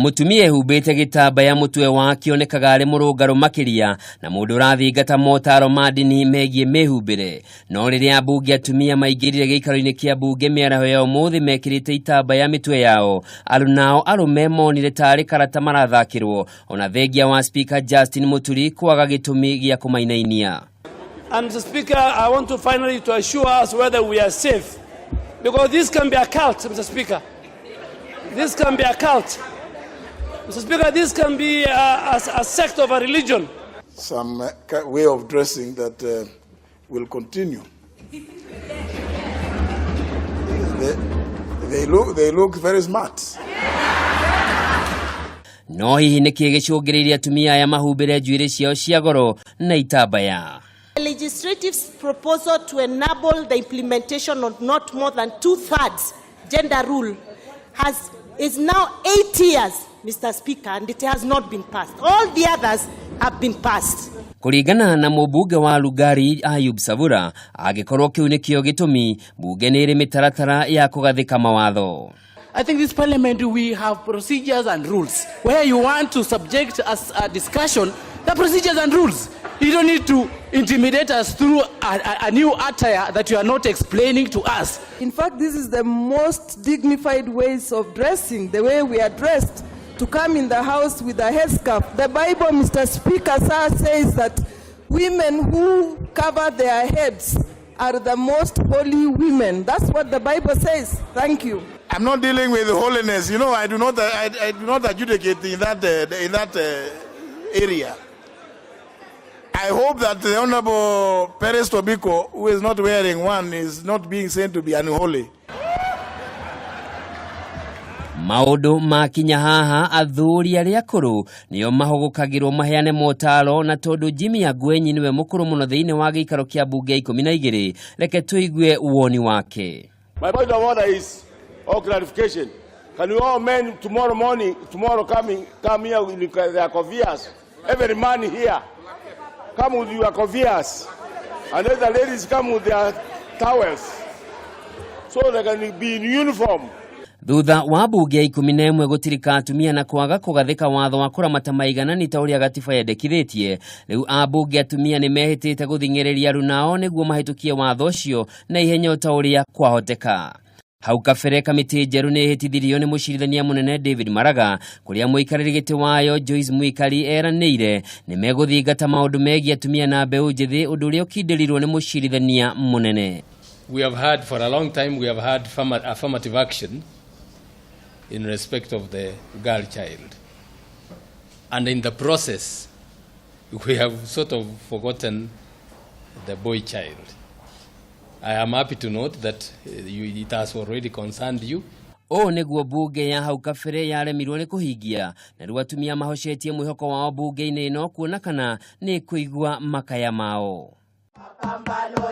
Mũtumia ehumbĩte gĩtambaya mũtwe wake onekaga arĩ mũrũngarũ makĩria na mũndũ ũrathingata motaro ma ndini megiĩ mĩhumbĩre. No rĩrĩa ambunge atumia maingĩrire gĩikaro-inĩ kĩa mbunge mĩaraho ya ũmũthĩ mekĩrĩte itambaya mĩtwe yao, nao arũme monire tarĩ karata marathakĩrwo ona thengia wa Speaker Justin Muturi kwaga gĩtũmi gĩa kũmainainia. And Mr. Speaker, I want to finally to assure us whether we are safe. Because this can be a cult, Mr. Speaker. This can be a cult. Mr. Speaker, this can be a sect of a religion. Some way of dressing that will continue. They look very smart. No hihi nĩkĩ gĩcũngĩrĩirie atumia aya mahumbĩre njuĩrĩ ciao cia goro na itambaya? A legislative proposal to enable the implementation of not more than two-thirds gender rule is now 8 years, Mr. Speaker, and it has not been passed. All the others have been passed. Kũringana na mũmbunge wa Lugari Ayub Savura, angĩkorwo kĩu nĩkĩo gĩtũmi, mbunge nĩ ĩrĩ mĩtaratara ya kũgathĩka mawatho. I think this parliament, we have procedures and rules. Where you want to subject us a discussion, the procedures and rules. You don't need to intimidate us through a new attire that you are not explaining to us. In fact, this is the most dignified ways of dressing, the way we are dressed, to come in the house with a headscarf. The Bible, Mr. Speaker, sir, says that women who cover their heads are the most holy women. That's what the Bible says. Thank you. I'm not dealing with holiness. I do not adjudicate in that area. I hope that the Honorable Peres Tobiko, who is not wearing one, is not being seen to be unholy. Maũndũ makinya haha, athuri arĩa akũrũ nĩo mahũgũkagĩrwo maheane motaro, na tondũ Jimmy Angwenyi nĩwe mũkũrũ mũno thĩinĩ wa gĩikaro kĩa mbunge 12, reke tũigue woni wake. My point of order is, or clarification. Can you all men tomorrow morning, tomorrow coming, come here with their kofias? Every man here, come with your kofias. And let the ladies come with their towels. So they can be in uniform. Thutha wa mbunge ya 11 gũtirika atumia na kwaga kũgathĩka watho wa kũramata maiganani ta ũrĩa gatiba yendekithĩtie, rĩu ambunge atumia nĩ mehĩtĩte gũthing'ĩrĩria arunao nĩguo mahĩtũkie watho ũcio na ihenya o ta ũrĩa kwahoteka. Hau kabere, kamĩtĩ njerũ nĩ ĩhĩtithirio nĩ mũcirithania mũnene David Maraga, kũrĩa mũikarĩri gĩtĩ wayo Joyce Mwikali eranĩire nĩ megũthingata maũndũ megiĩ atumia na mbeũ njĩthĩ, ũndũ ũrĩa ũkindĩrirwo nĩ mũcirithania mũnene. We have had, for a long time, we have had affirmative action in respect of the girl child. And in the process, we have sort of forgotten the boy child. I am happy to note that it has already concerned you. Ũũ nĩguo mbunge ya hau kabere yaremirwo nĩ kũhingia, na rĩu atumia mahocetie mwĩhoko wao mbunge-inĩ ĩno kuona kana nĩ kũigua makaya mao. Mapambano.